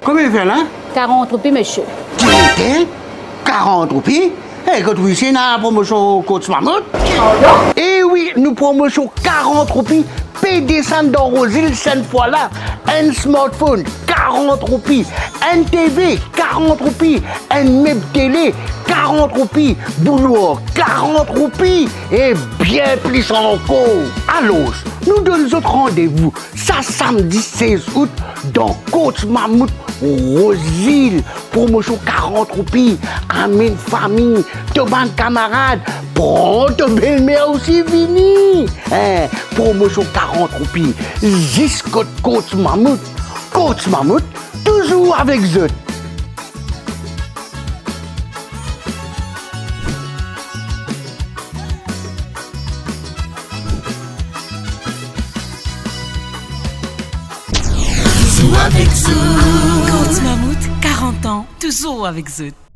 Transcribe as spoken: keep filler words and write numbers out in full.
Komie fer la? Karant roupi, misie. Ki ete? Karant roupi? E, kot ou isi ena promosion Coach Mammouth? Pardon? E wi, nou promosion karant roupi pe desann dan Rozil, Saint-Foy la. Enn smartphone, karant roupi. Enn T V, karant roupi. Enn meb tele, karant roupi. Bouloir, karant roupi. E bien plis ankor. Alor, nou donn zot randevou sa samdi sez out dan Coach Mammouth Rozil. Promosion karant roupi. Amenn fami, to bann kamarad, pran to belmer osi, vini. E, promosion karant roupi, zis kot Coach Mammouth. Coach Mammouth, touzour avek zot. Touzour avek zot. Coach Mammouth, karant an, touzour avek zot.